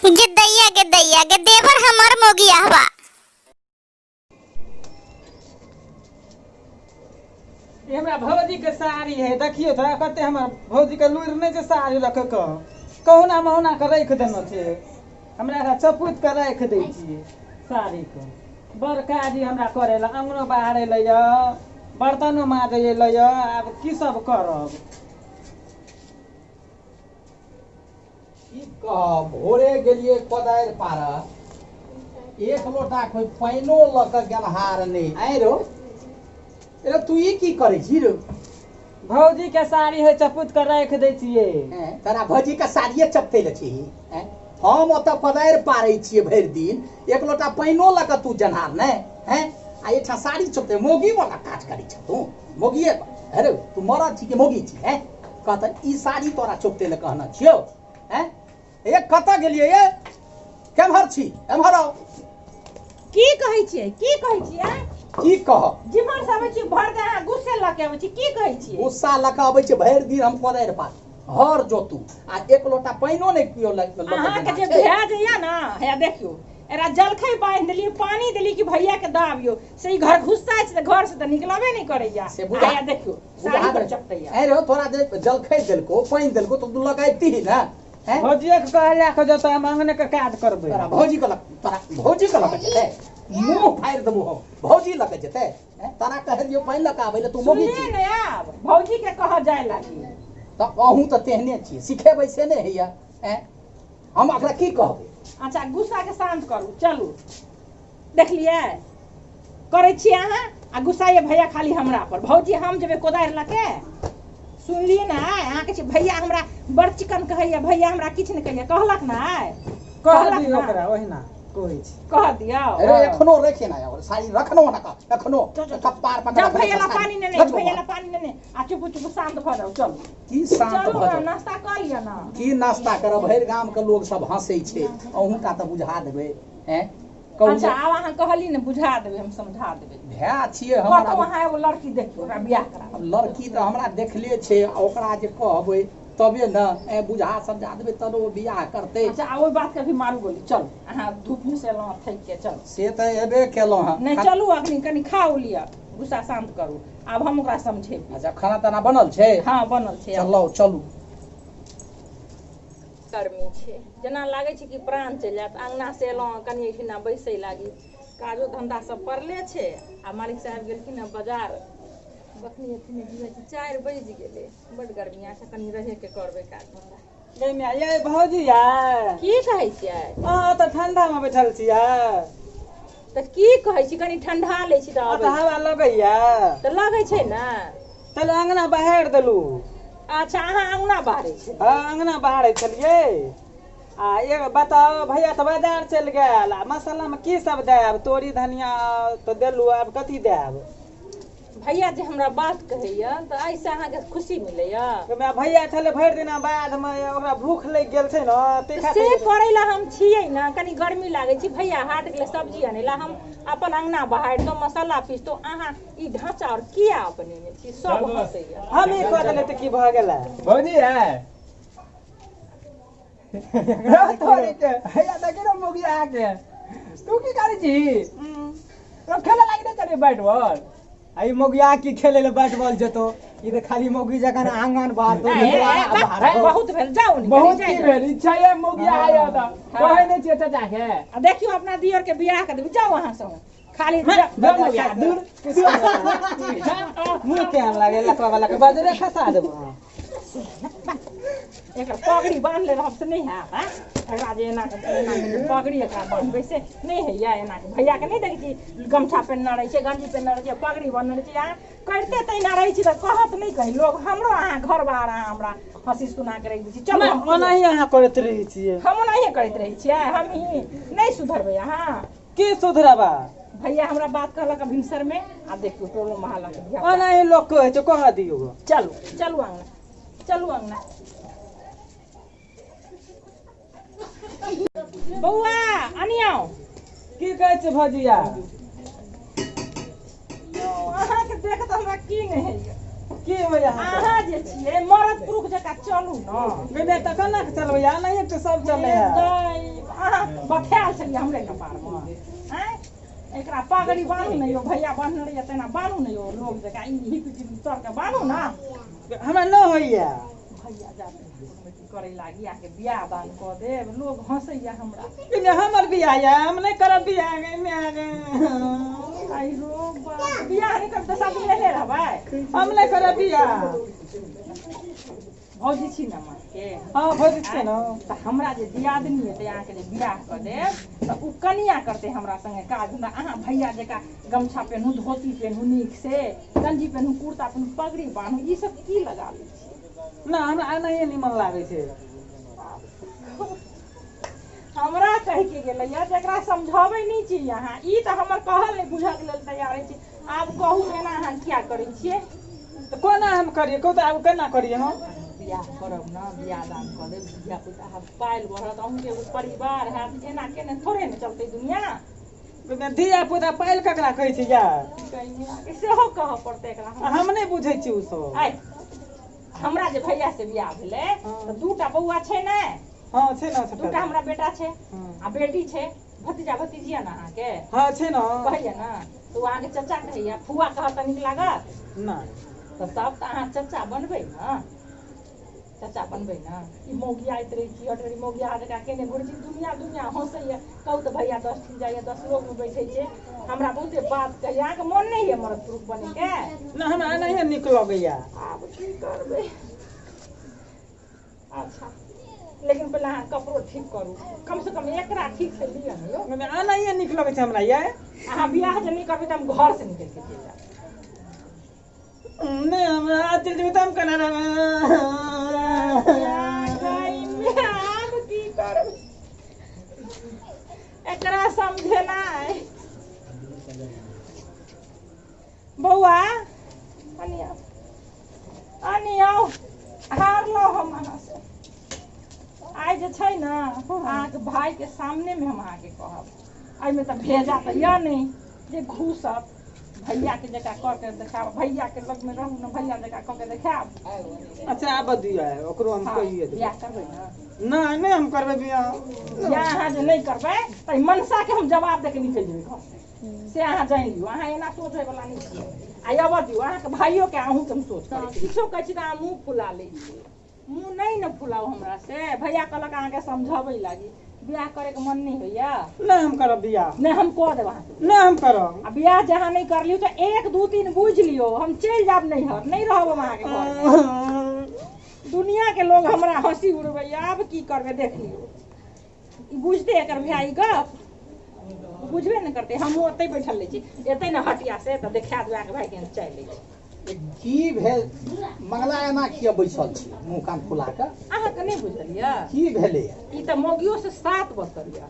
गे दैया, गे दैया, गे देवर हमर मोगिया हवा। ई हमरा भौजी के साड़ी है, देखियो तो कते हमर भौजी के लुरि नहि छै साड़ी रखे के, कहुना महुना के राखि देने छै। हमरा एकरा चपुत के राखि दै छियै साड़ी के। बड़ काज ई हमरा करे ला, अंगनो बहारे लै यऽ, बर्तनो माजै लै यऽ, आब की सब करब। की कहब, भोरे गेलियै कोदारि पारऽ, एक लोटा कोई पानिओ लऽ कऽ गेनहार नहि। आँय रौ, रे तू ई की करै छी रौ? भौजी के साड़ी है चपुत के राखि दै छियै। ऐं, तोरा भौजी के साड़िए चपतै लए छी? ऐं, हम ओतऽ कोदारि पारै छियै भरि दिन, एक लोटा पानिओ लऽ कऽ तू गेनहार नहि? हैं, आ एहिठाम साड़ी चपतै मौगी वाला काज करै छह तू? मौगिए हे रौ, तू मरद छी कि मौगी छी? हैं, कहत ई साड़ी तोरा चोपते लए कहना छियौ? हैं, ए कतऽ गेलियै ये, केम्हर छी, एम्हर आउ। की कहै छियै, की कहै छियै? की कहब, जिम्हर से अबै छी भर दे अहाँ गुस्से लऽ के अबै छी, की कहै छियै? गुस्सा लऽ कऽ अबै छै, भरि दिन हम कोदारि पार हर जोतू आ एक लोटा पानिओ नहि केओ लऽ कऽ अहाँके देना जे छै। भए जाइए ने, हैया देखियौ एकरा जलखै बान्हि देलियै, पानि देलियै कि भैया के दऽ आबियौ, से ई घर घुस्सा छै तऽ घर से तऽ निकलबे नहि करैया। से बुझा- हैया देखियौ साड़ी पर चपटैया। ऐ रौ, तोरा जे जलखै देलको पानि देलको तऽ तू लगैबती ने? हैं, भौजिए के कहल के जतऽ हम अंगने के काज करबै। तोरा भौजी के लग, तोरा भौजी के लग जेतै, मुंह फाड़ि देबो हम। भौजी लग जेतै? हैं, तोरा कहै दियौ पानि लऽ कऽ आबै लए, तू मौगी सुनलियै छी ने, आब भौजी के कहऽ जाय लागी। तऽ अहूँ तऽ तेहने छियै, सिखेबै से नहि होइया। हैं, हम एकरा की कहबै? अच्छा गुस्सा के शांत करू, चलू। देखलियै करै छियै अहाँ आ गुस्साइए भैया खाली हमरा पर। भौजी हम जेबै कोदारि लऽ के, सुनलियै ने आइ अहाँके छै भैया हमरा बड़ चिकन कहैया, भैया हमरा किछु नहि कहैया, कहलक ने आइ? कह कहलक दियौ ने? ओकरा ओहिना कहै छी। कह दियौ। अरे एखनो रखे ना यार साड़ी, रखनो ना का एखनो कपार पकड़ जाउ भैया ला पानि नेने, भैया ला पानि नेने आ चुप चुप शांत भऽ जाउ, चलू। की शांत चलू भऽ ने, जाउ? नाश्ता कऽ लिअ ने। की नाश्ता करब, भरि गाम के लोग सब हंसै छै, अहूँ टा तऽ बुझा देबै। हैं, कहू। अच्छा आब अहाँ कहली ने बुझा देबै, हम समझा देबै। भाय छियै हमर। कतौ अहाँ एगो लड़की देखियौ, ओकरा बियाह करा। आब लड़की तऽ हमरा देखले छै, आ ओकरा जे कहबै तबे ने, ऐ बुझा समझा देबै तब ओ बियाह करतै। अच्छा आ ओहि बात के भी मारू गोली, चलू अहाँ धूप में से एलहुँ थाकि के, चलू। से तऽ एबे केलहुँ हँ। नहि चलू अखनी कनि खा ओ लिअ, गुस्सा शांत करू, आब हम ओकरा समझेबै। अच्छा खाना ताना बनल छै? हँ बनल छै। चलू चलू। गर्मी छै जेना लागै छै कि प्राण चलि जायत। अङ्गना से एलहुँ कनि एहिठिना बैसै लागी, काजो धन्धा सब पड़ले छै आ मालिक साहेब गेलखिन हँ बाजार, कखनी एथिन बुझै छी 4 बजि गेलै। बड्ड गर्मी। अच्छा कनि रहैके करबै काज धन्धा। गै माय, यै भौजी यै। की कहै छियै? अहाँ तऽ ठंडा मे बैठल छियै। तऽ की कहै छी, कनि ठंडा लै छी तऽ अहाँ अबै तऽ हवा लगैया। तऽ लगै छै ने। चलू अंगना बहारि देलू। अच्छा अहाँ अंगना बहारै छी? हँ अंगना बहारै छलियै। आ एगो बताउ, भैया तऽ बाजार चलि गेल, आ मसालामे की सब देब? तोरी धनिया तऽ देलू, आब कथी देब? भैया जे हमरा बात कहैया तऽ एहिसँ अहाँके खुशी मिलैया? गै भैया छलै भरि दिना बाधमे, ओकरा भूख लागि गेल छै ने ताहि से खातिर। करै लए हम छियै ने, कनि गर्मी लागै छै, भैया हाट गेलै सब्जी अनै लए, हम अपन अंगना बहारि दो, मसाला पीस दो, अहाँ ई ढाँचा और किया बनेने छी? सब हँसैया। हम ई कऽ देलियै तऽ की भऽ गेलै? भौजी है थोड़ी के हैया देखी रे मुगी आके, तू की करै छी? तो खेले लागि नहि चली बैट बॉल? आ ई मौगिया की खेले ले बैट बॉल जेतो? ई तऽ खाली मौगी जकाँ आंगन बाहर ए, ए, ए, बा, बहुत भेल, जाउ ने। बहुत कनि की जाउ। भेल? इच्छा ये मुगिया आया तऽ कहै नहि छियै चाचा के। आ देखियौ अपना दियर के बियाह कर देबै, जाउ अहाँ सब खाली दूर। मुँह केहन लागे लकवा वाला के, बजरे खसा देबो। एकर पगड़ी बान्हले रहब से नहि हैत? आँय, एकरा जे एना के एना के जे पगड़ी एकरा बान्हबै से नहि होइया? एना के भैया के नहि देखै छी, गमछा पहिनने रहै छै, गंजी पहिनने रहै छै, पगड़ी बान्हने रहै छै। अहाँ करिते तहिना रहै छी तऽ कहत नहि कही लोग हमरो? अहाँ घर बाहर अहाँ हमरा हँसी सुना के रखि दै छी। चलू हम ओनाही अहाँ करैत रहै छियै। हम ओनाहिए करैत रहै छियै? हमही नहि सुधरबै अहाँ? की सुधरबा? भैया हमरा बात कहलक भिनसर में, आ देखियौ टोलो महला के धिया। ओनाही लोक कहै छै, कहऽ दियौ। चलू चलू अंगना, चलू अंगना। बौआ अनियाओ। की कहै छै भौजिया? यौ अहाँके देख तऽ हमरा की नहि होइया। की होइया अहाँके? अहाँ जे छियै मरद पुरुष जकाँ चलू ने। गै माय, तऽ केना के चलबै? एनाहिए तऽ सब चलै है। दाइ, अहाँ बथायल छलियै हमरे कपारमे आँय। एकरा पगड़ी बान्हू ने यौ भैया, बान्हने रहियै तेना बान्हू ने यौ, लोग जकाँ ई हिप तर के बान्हू ने। हमरा नहि होइया। भैया जाबे करै लागी आके बियाह दान कऽ देब, लोग हँसैया हमरा। हमर बियाह या हम नहि करब बियाह गे माय गे। आई रो बाप, बियाह नहि करब तऽ सब दिन एहने रहबै? हम नहि करब बियाह। भौजी छी ने अहाँके? हँ भौजी छियै ने। तऽ हमरा जे दियादनी हेतै, अहाँके जे बियाह कऽ देब तऽ ओ कनिया करतै हमरा संगे काज धन्धा। अहाँ भैया जकाँ गमछा पेन्हू, धोती पेन्हू, नीक से गंजी पेन्हू, कुर्ता पेन्हू, पगड़ी बान्हू, ई सब की लगा लै छियै? ना हमरा एनाहिए निमन लागै छै। हमरा कहि के गेलैया जकरा समझाबै नहि छी अहाँ, ई तऽ हमर कहल नहि बुझऽके लेल तैयार छी। आब कहू एना अहाँ किया करै छियै? तऽ कोना हम करियै कहू तऽ, आब केना करियै हम? बियाह करब ने, बियाह दान कऽ देब, धिया पुता हैत, पायल बढ़त, अहूँके एगो परिवार हैत। एना केने थोड़े ने चलतै दुनिया। धिया पुता पायल ककरा कहै छै यार? सेहो कहऽ पड़तै एकरा। हम नहि बुझै छी ओ सब। आइ हमरा जे भैया से बियाह भेलै तऽ दूटा बौआ छै ने? हँ छै ने। दूटा हमरा बेटा छै आ बेटी छै, भतीजा भतीजी ने अहाँके? हँ छै ने। कहैया ने तऽ ओ अहाँके चचा कहैया, फुआ कहत तऽ नीक लागत? नहि। तऽ तब तऽ अहाँ चचा बनबै ने, चचा बनबै ने। ई मौगियाइत रहै छी, हट मौगिया जकाँ केने घुरै छी, दुनिया दुनिया हँसैया। कहू तऽ भैया 10 ठीन जाइया, 10 लोगमे बैठै छै, हमरा बहुते बात कहैया। अहाँके मोन नहि यऽ मरद पुरुष बनैके? नहि, हमरा एनाहिए नीक लगैया। आब की करबै? अच्छा, लेकिन पहिले अहाँ कपड़ो ठीक करू, कम से कम एकरा ठीक से लिअ ने यौ। एनाहिए नीक लगै छै हमरा यै। अहाँ बियाह जे नहि करबै तऽ हम घर से निकलि के चलि जायब। नहि, हमरा चलि जेबै तऽ हम केना रहबै? आब की करबै? एकरा समझेनाइ। बौआ कनि आउ, कनि आउ। हारलहुँ हम अहाँसँ आइ जे छै ने, अहाँके भाइके सामनेमे हम अहाँके कहब। एहिमे तऽ भेजा तऽ यऽ नहि जे घुसत। भैयाके जकाँ कऽ के देखायब, भैयाके लगमे रहू ने, भैया जकाँ कऽ के देखायब। अच्छा, आब दियौ, ओकरो हम कहिए देबै। बियाह करबै ने? नहि नहि, हम करबै बियाह? बियाह अहाँ जे नहि करबै तऽ ई मनसाके हम जवाब दऽ के निकलि जेबै घरसँ, से अहाँ जानि लियौ। अहाँ एना सोचैवला नहि छियै। आ अबऽ दियौ अहाँके भाइयोके, अहूँके हम सोच करै छी। किछो कहै छी तऽ अहाँ मुँह फुला लै छियै। मुँह नहि ने फुलाउ हमरा से। भैया कहलक अहाँके समझाबै लागी। बियाह करैके मन नहि होइया? नहि, हम करब बियाह। नहि, हम कऽ देब अहाँके। नहि, हम करब। आ बियाह जे अहाँ नहि करलियौ तऽ 1 2 3 बुझि लियौ, हम चलि जायब नैहर, नहि रहब हम अहाँके घरमे। दुनिया के लोग हमरा हंसी उड़बैया। आब की करबै देख लियौ। ई बुझते एकर भाय ई गप बुझबे ने करतै। हमहूँ ओतै बैठल रहै छी, एतै ने हटिया से तऽ देखा देबै अहाँके भाय के चलि लै छी। की भेल मंगला, एना किया बैसल छी मुँह कान फुला कऽ? अहाँके नहि बुझल यऽ? की भेलैया? ई तऽ मौगियो से 7 बत्तर यऽ।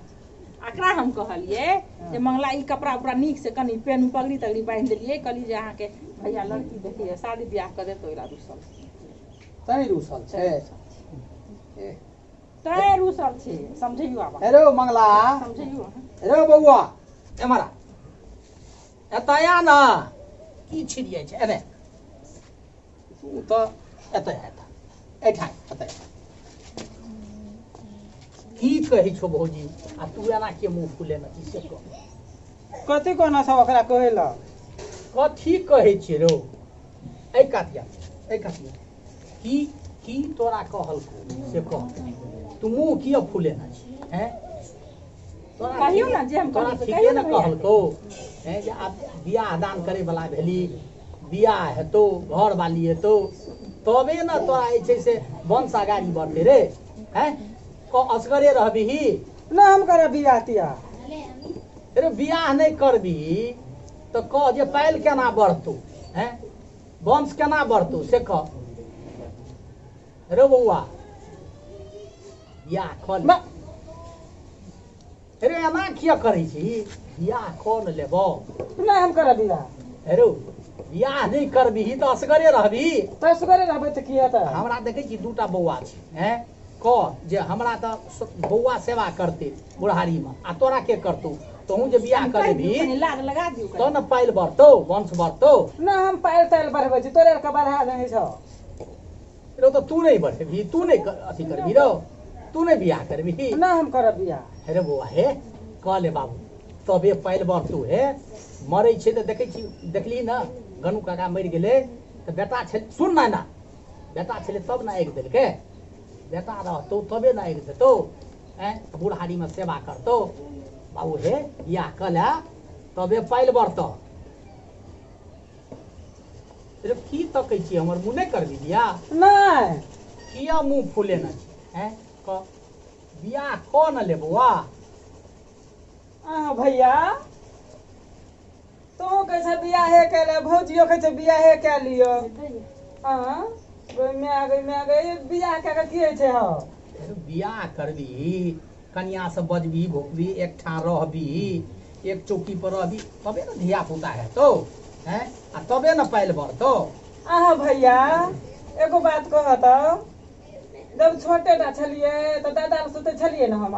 एकरा हम कहलियै जे मंगला, ई कपड़ा उपड़ा नीक से कनि पेनू, पगड़ी तगड़ी बान्हि देलियै। कहलियै जे अहाँके भैया लड़की देखियै, शादी बियाह कऽ देत, ओहि रुसल। तैं रुसल छै? तैं रुसल छै। समझैयो आब। हेरो मंगला। समझैयो अहाँ। रे बौआ, एम्हर आ, एतऽ आ ने। की छिड़ियाइ छै एने तू तऽ? एतऽ एतऽ एहिठाम एतऽ। की कहै छौ भौजी आ तू एना के मुँह फुलेने छी से कह। कथी कहना सब ओकरा कहै लए? कथी कहै छियै रौ? एहि कात या, एहि कात या। की की तोरा कहलकौ से कह। तू मुँह किया फुलेने छी हैं तोरा? कहियौ ने जे हम तोरा कहलियै से ठीके कहियौ ने ने भैया। कहलकौ हैं जे आब बियाह दान करे वाला भेली, बियाह हेतौ, घर वाली हेतौ, तबे ने तोरा जे छै से वंश अगाड़ी बढ़तै रे। हैं, असगरे रहबिही? नहि, हम करब बियाह तियाह। रे, बियाह नहि करबिही तऽ कह जे पायल केना बढ़तौ, हैं, वंश केना बढ़तौ से कह। रे बौआ, बियाह कऽ ले। रे, एना किया करै छी? बियाह कऽ ने लेबौ। नहि, हम करब बियाह। हेरो, बियाह नहि करबिही तऽ असगरे रहबही? तऽ असगरे रहबै तऽ की हेतै? हमरा देखै छी दूटा बौआ छै। हैं, कह जे हमरा तऽ बौआ सेवा करतै बुढ़ारीमे, आ तोरा के करतौ? तोहूँ जे बियाह कहि दियौ, करेबही कनि लाज लगा दियौ। तब ने पाइल बढ़तौ, वंश बढ़तौ। नहि, हम पायल तायल बढ़बै छी, तोरे आरके बढ़ा देने छौ। रौ, तऽ तू नहि बढ़ेबही? तू नहि अथी करबही रौ? तू नहि बियाह करबही? नहि, हम करब बियाह। हे रे बौआ, हे कह ले बाबू, तबे पाइल बढ़तौ। हे मरै छै तऽ देखै छी, देखली ने गनू काका मरि गेलै तऽ बेटा छल, सुन ना ना, बेटा छलै तब ने आगि देलकै। बेटा रहतौ तबे ने आगि देतौ, आँय बुढ़ारीमे सेवा करतौ। बाबू हे बियाह कऽ ले तबे पाइल बढ़तौ। रे की तकै छी हमर मुँह? नहि करबी बियाह? नहि। किया मुँह फुलेने छी? आँय कह, बियाह कऽ ने ले बौआ। अहाँ भैया तू कहै छै बियाहे कए ले, भौजियो कहै छै बियाहे कए लिअ। हाँ गै माय, गै माय, गै, बियाह कए कऽ की होइ छै? हौ बियाह करबी, कनिया से बजबी भोकबी, एकठाम रहबी, एक चौकी पर रहबी, तबे ने धिया पुता हेतौ, हैं आ तबे ने पाइल बढ़तौ। अहाँ भैया एगो बात कहऽ तऽ, जब छोटे टा छलियै तऽ दादा लग सुतै छलियै ने हम?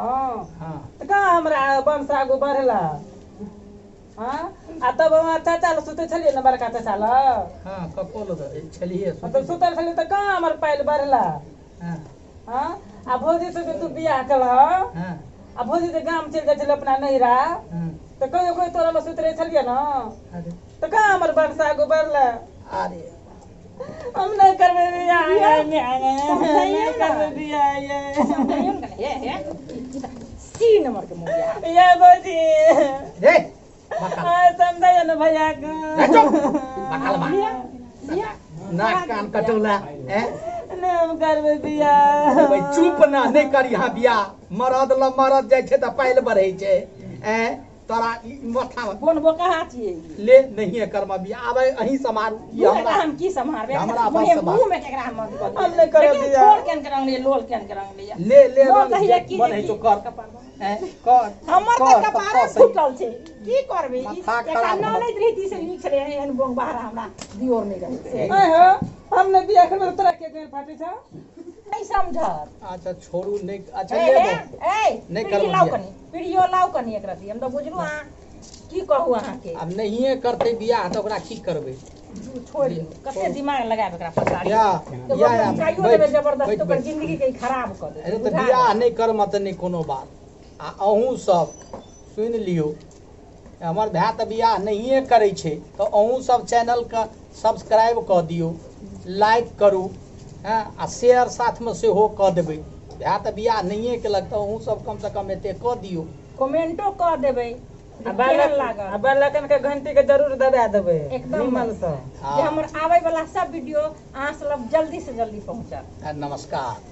हाँ। तऽ कहाँ हमरा वंश आगू बढ़ला? हाँ, आ तब हम चाचा लग सुतै छलियै ने, बड़का चाचा लग। हाँ, कको लग छलियै। तऽ सुतल छलियै तऽ कहाँ हमर पाइल बढ़ला? हाँ। हाँ, आ भौजी से तू बियाह केलह? हाँ। आ भौजी जे गाम चलि जाइ छलै अपना नैहरा? हाँ। तऽ कहियो कहियो तोरा लग सुति रहै छलियै ने? अरे तऽ कहाँ हमर वंश आगू बढ़ला? अरे हम नहि करबै बियाह, नहि करबै बियाह। समझाइयो ने कनि, हे हे सी नंबर के मुँह ये भौजी। रे बकल। हाँ, समझाइयो ने भैया के। रे चुप बकल बा, नाक कान कटौला हैं। नहि हम करबै बियाह। भाई चुप ना, नहि करी। हाँ बियाह मरद ल मरद जाइ छै तऽ पाइल बढ़ै छै। ऐं तोरा ई माथा कोन बोकाहा छियै ई? ले नहिये करबा बियाह, आबै अहीं समारू ई एकरा हमरा हम की सम्हारबै? हमरा मुँह बस सम्हार। मुँह में केकरा हम मत कऽ हम नहि करब लेकिन बियाह। छोड़ केन के रंग लिए, लोल केन के रंग लिए। ले ले मोन रंग तऽ जे होइए की मन जे होइ छौ की कर। कपार ऐं कर हमर कर, तऽ तब कपारे कऽ सही। फूटल छै, की करबै ई? माथा एकरा खराब भऽ ननैद रहिती से नीक छलै, एहन बोंग बाहर हमरा दियोर नहि रहै से। आँय हो, हम नहि बियाह करबै तऽ तोरा के गारि फाटै छौ? नहि समझत। अच्छा छोड़ू, नहि अच्छा ए ले हे, बौ। ए नहि पीढ़ी करबै लाउ बियाह। कनि, पीढ़ियो लाउ कनि एक रत्ती। हम तऽ बुझलहुँ अहाँ की कहू अहाँके। आब नहिये करतै बियाह तऽ ओकरा की करबै? छोड़ि दियौ, कते दिमाग लगायब एकरा पसारी। बियाह बियाह आब चाइयो बैठ, देबै जबरदस्त बैठ, ओकर बैठ। जिंदगी के ई खराब कऽ देतै। अरे तऽ बुझा बियाह गेल। नहि करमे तऽ नहि कोनो बात। आ अहूँ सब सुनि लियौ, हमर भाय तऽ बियाह नहिये करै छै, तऽ अहूँ सब चैनलके सब्सक्राइब कऽ दियौ, लाइक करू, हँ आ शेयर साथमे सेहो कऽ देबै। भाय तऽ बियाह नहिये केलक तऽ अहूँ सब कमसँ कम एते कऽ दियौ। कमेंटो कऽ देबै आ केहन बेल लागल। आ बेल आइकन के घंटी के जरूर दबा देबै। एकदम। निमन से। जे हमर आबै वाला सब वीडियो अहाँ सब लग जल्दी से जल्दी पहुँचत। आ नमस्कार।